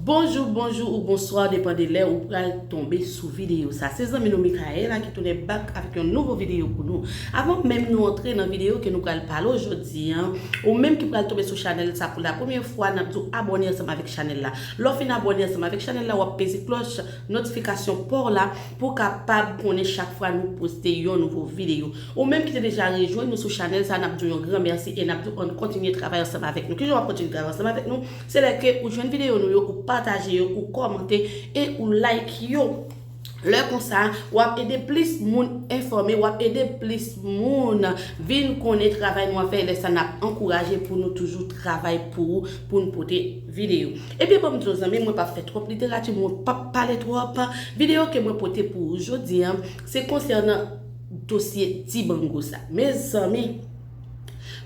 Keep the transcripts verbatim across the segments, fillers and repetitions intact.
Bonjou, bonjou ou bonswa, depan de lè ou pral tonbe sou videyo sa. Se zanmi nou Michaela ki tounen back avèk yon nouvo videyo pou nou. Avan menm nou antre nan videyo ke nou pral pale w jodi a, ou menm ki pral tonbe sou chanèl sa pou la premyè fwa, n ap di w abòne ansanm avèk chanèl la. Lè w fin abòne ansanm avèk chanèl la, w ap peze klòch notifikasyon pa w la pou w kapab konnen chak fwa nou poste yon nouvo videyo. Ou menm ki te deja rejwenn nou sou chanèl sa, n ap di w yon gran mèsi e n ap di w ann kontinye travay ansanm avèk nou. Kijan w ap kontinye travay ansanm avèk nou? Se lè ke ou jwenn videyo nou yo, ou pataje yo, ou kòmante e ou like yo. Lè konsa, w ap ede plis moun enfòme, w ap ede plis moun vin konnen travay nou ap fè. Lè sa, n ap ankouraje pou nou toujou travay pou ou, pou n pote videyo. Ebyen, ban m di w, zanmi, mwen p ap fè twòp literati, mwen p ap pale twòp. Videyo ke mwen pote pou ou jodi a, se konsènan dosye Dibango sa. Mezanmi,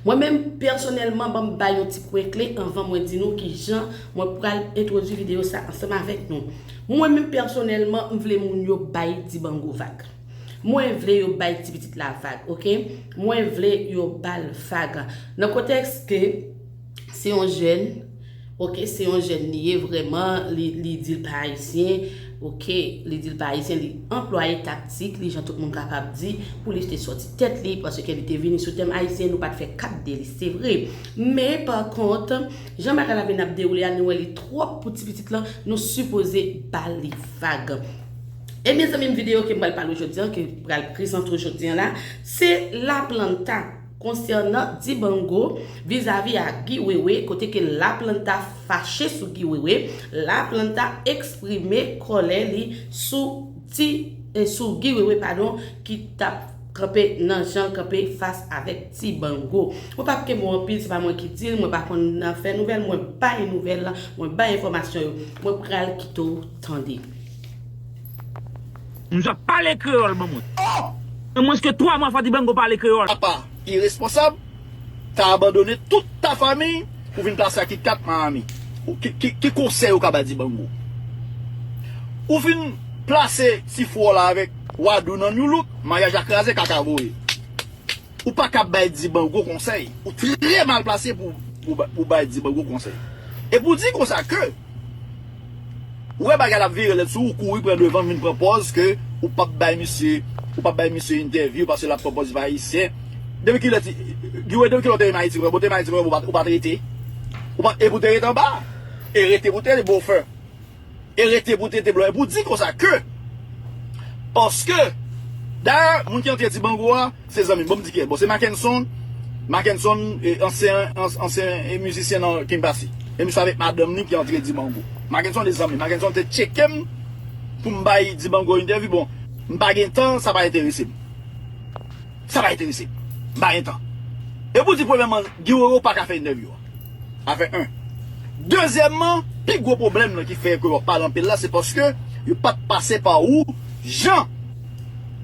mwen menm, pèsonèlman, ban m bay yon ti pwen kle anvan mwen di nou kijan mwen pral entwodui videyo sa ansanm avèk nou. Mwen menm, pèsonèlman, m vle moun yo bay Dibango vag. Mwen vle yo bay ti pitit la vag, oke? Mwen vle yo ba l vag. Nan kontèks ke se yon jèn, oke, se yon jèn li ye vrèman, li, li di l pa ayisyen, oke, li di l pa ayisyen, li anplwaye taktik li, jan tout moun kapab di, pou li te sòti tèt li, paske li te vini sou tèm ayisyen, nou pa t fè kat de li, se vre. Men, pa kont, jan bagay la vin ap dewoule a, nou wè li twòp pou ti pitit lan, nou sipoze ba li vag. Ebyen, zanmi m, videyo ke m pral pale w jodi a, ke m pral prezante w jodi a la, se La Planta. Konsènan Dibango vizavi a Guy Wewe, kote ke La Planta fache sou Guy Wewe, La Planta eksprime kòlè li sou Di, eh, sou Guy Wewe, padon, ki t ap kanpe nan jan l kanpe fas avèk Dibango. Mwen p ap kenbe w anpil, se pa mwen ki di l, mwen pa konn nan fè nouvèl, mwen bay nouvèl, mwen bay enfòmasyon yo. Mwen pral kite w tande. Misye ap pale kreyòl ban mwen. Nan mwens ke twa mwa fò Dibango pale kreyòl. Apa iresponsab, ta abandone tout ta fanmi pou vin plase a KitKat Miami. Ou- Ki, ki, ki konsèy ou ka ba Dibango? Ou fin plase ti frè w la avèk Wadou nan New Look, maryaj la kraze, kaka voye. Ou pa ka bay Dibango konsèy. Ou trè mal plase pou, pou, pou bay Dibango konsèy. E pou di konsa ke ou wè bagay la ap vire lèd sou ou, kouri pran devan, vin pran pòz ke ou p ap bay misye, ou p ap bay misye entèvyou paske l ap pran pòz li pa ayisyen. Depi kilè ti, Guy Wewe, depi kilè w te vin Ayiti vrèman? Bon, te vin Ayiti vrèman, ou pa, ou pa t rete. Ou pa, e pou te rete anba, e rete pou te rete bofè. E rete pou te rete blan. E pou di konsa ke, paske, dayè, moun ki antre Dibango a, se zanmi m. Bon, m di kiyès. Bon, se Mackenson, Mackenson, e, ansyen, ans- ansyen e, mizisyen nan King Passy. E misye avèk madanm li ki antre Dibango. Mackenson de zanmi. Mackenson te tcheke m pou m bay Dibango entèvyou. Bon, m pa gen tan, sa pa enterese m. Sa pa enterese m. M pa gen tan. E pou di premyèman, Guy Wewe pa ka fè entèvyou a. Afè en. Dezyèmman, pi gwo pwoblèm nan ki fè ke w ap pale anpil la, se paske yo pa t pase pa ou jan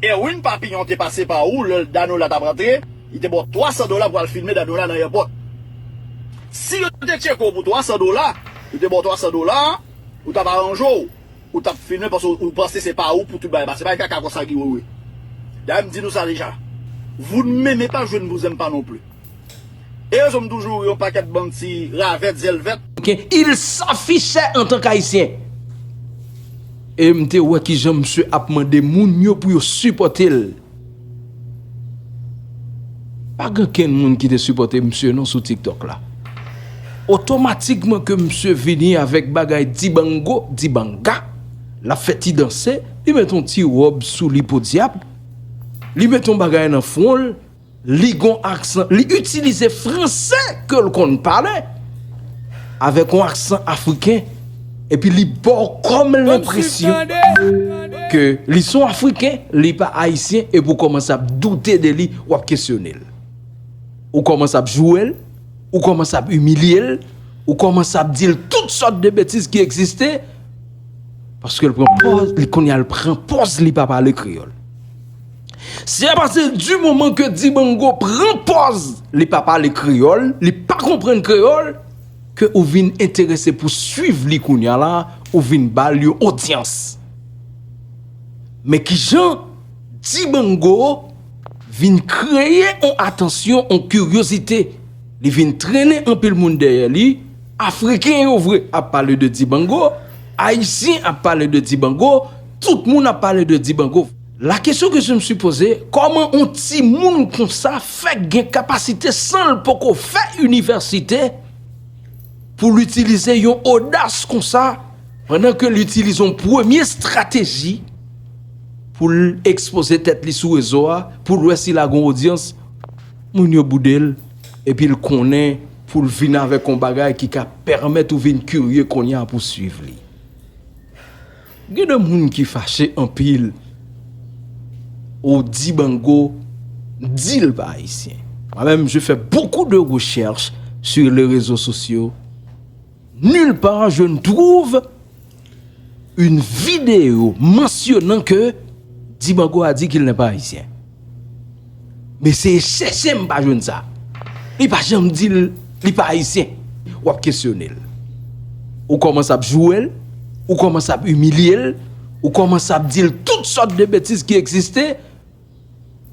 Erwin Papillon te pase pa ou lè Danola t ap rantre, li te ba w twa san dola pou al filme Danola nan èpòt. Si yo te tcheke w pou twa san dola, yo te ba w twa san dola, ou t ap aranje w, ou t ap filme paske ou panse se pa ou pou tout bagay pase. Bagay kaka konsa Guy Wewe. Dayè m di nou sa deja. Vous ne m'aimez pas, je ne vous aime pas non plus. E rezon m toujou yon pakèt bann ti ravèt, zèlvèt. Ken, il s'affichait en tant qu'Haïtien. E m te wè kijan misye ap mande moun yo pou yo sipòte l. Pa gen kenn moun ki te sipòte misye non sou TikTok la. Otomatikman ke misye vini avèk bagay Dibango, Dibanga, l ap fè ti danse, li met yon ti wòb sou li podyab, li met yon bagay nan fwon l, li gon aksan, li itilize franse ke l konn pale avèk yon aksan afriken, epi li ba w kòm lenpresyon ke li se yon afriken, li pa ayisyen, epi w kòmanse ap doute de li, w ap kesyone l. Ou kòmanse ap joure l, ou kòmanse ap imilye l, ou kòmanse ap di l tout sòt de betiz ki egziste, paske l pran pòz, li kounye a l pran pòz li pa pale kreyòl. Se apati di moman ke Dibango pran pòz li pa pale kreyòl, li pa konprann kreyòl, ke ou vin enterese pou swiv li kounye a la, ou vin ba l yon odyans. Men kijan Dibango vin kreye yon atansyon, yon kiryozite. Li vin trennen anpil moun dèyè li, Afriken yo vre ap pale de Dibango, Ayisyen ap pale de Dibango, tout moun ap pale de Dibango. La question que je me suis posée, kòman yon timoun konsa fè gen kapasite san l poko fè inivèsite pou l itilize yon odas konsa pandan ke l itilize yon premye estrateji pou l ekspoze tèt li sou rezo a, pou l wè si l a gon odyans, moun yo boude l, epi l konnen pou l vin avèk yon bagay ki ka pèmèt ou vin kirye kounye a pou swiv li. Gen de moun ki fache anpil. Ou Dibango di l pa ayisyen. Mwen menm, je fais beaucoup de recherches sur les réseaux sociaux. Nulle part je ne trouve une vidéo mentionnant que Dibango a dit qu'il n'est pas haïtien. M eseye chèche, m pa jwenn sa. Li pa janm di l li pa ayisyen. W ap kesyone l. Ou kòmanse ap joure l, ou kòmanse ap imilye l, ou kòmanse ap di l tout sòt de betiz ki egziste,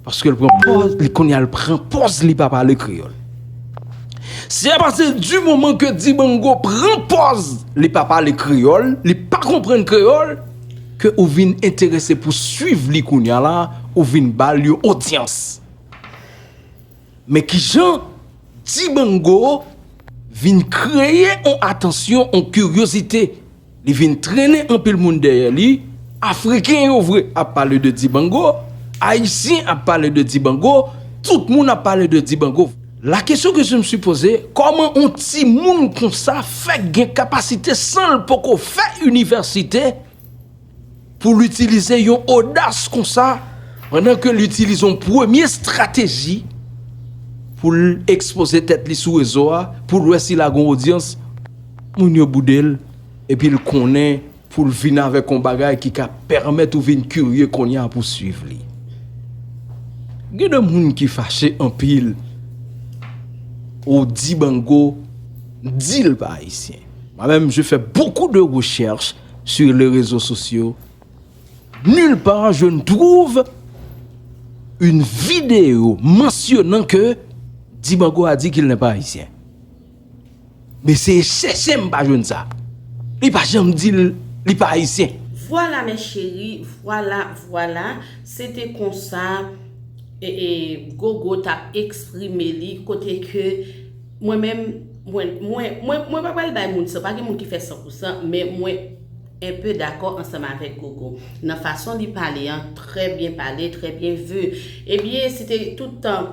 paske l pran pòz, li kounye a l pran pòz li pa pale kreyòl. Se apati di moman ke Dibango pran pòz li pa pale kreyòl, li pa konprann kreyòl, ke ou vin enterese pou swiv li kounye a la, ou vin ba l yon odyans. Men kijan Dibango vin kreye yon atansyon, yon kiryozite. Li vin trennen anpil moun dèyè li. Afriken yo vre ap pale de Dibango, Ayisyen ap pale de Dibango, tout moun ap pale de Dibango. La question que je me suis posée, kòman yon timoun konsa fè gen kapasite san l poko fè inivèsite pou l itilize yon odas konsa pandan ke l itilize yon premye estrateji pou l ekspoze tèt li sou rezo a, pou l wè si l a gon odyans, moun yo boude l, epi l konnen pou l vin avèk yon bagay ki ka pèmèt ou vin kirye kounye a pou swiv li. Gen de moun ki fache anpil. Ou Dibango di l pa ayisyen. Mwen menm, je fais beaucoup de recherches sur les réseaux sociaux. Nulle part je ne trouve une vidéo mentionnant que Dibango a dit qu'il n'est pas haïtien. M eseye chèche, m pa jwenn sa. Li pa janm di l li pa ayisyen. Vwala, mes chéris, vwala, vwala. Se te konsa e, e, Gogo t ap eksprime li, kote ke mwen menm, mwen, mwen, mwen, mwen pa pral bay moun san, pa gen moun ki fè san pou san, men mwen enpe dakò ansanm avèk Gogo. Nan fason li pale an, trè byen pale, trè byen vu. Ebyen, se te tout tan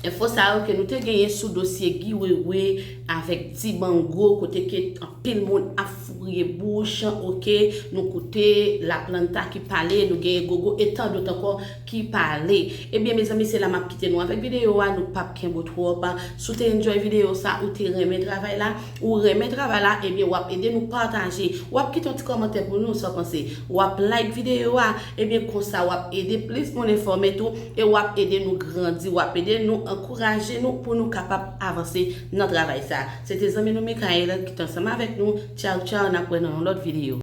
enfo sa yo ke nou te genyen sou dosye Guy Wewe avèk Dibango, kote ke anpil moun ap foure bouch, oke, nou koute Laplanta ki pale, nou genyen Gogo e tan dòt ankò ki pale. Ebyen, mezanmi, se la m ap kite nou avèk videyo a, nou p ap kenbe w twòp. Si w te enjoy videyo sa, ou te renmen travay la, ou renmen travay la, ebyen, w ap ede nou pataje. W ap kite yon ti kòmantè pou nou, sa w panse. W ap like videyo a, ebyen, konsa w ap ede plis moun enfòme tou, e w ap ede nou grandi, w ap ede nou ankouraje nou pou nou kapab avanse nan travay sa. Se te zanmi nou Michael ki te ansanm avèk nou. Tchaw, tchaw, n ap wè nan yon lòt videyo.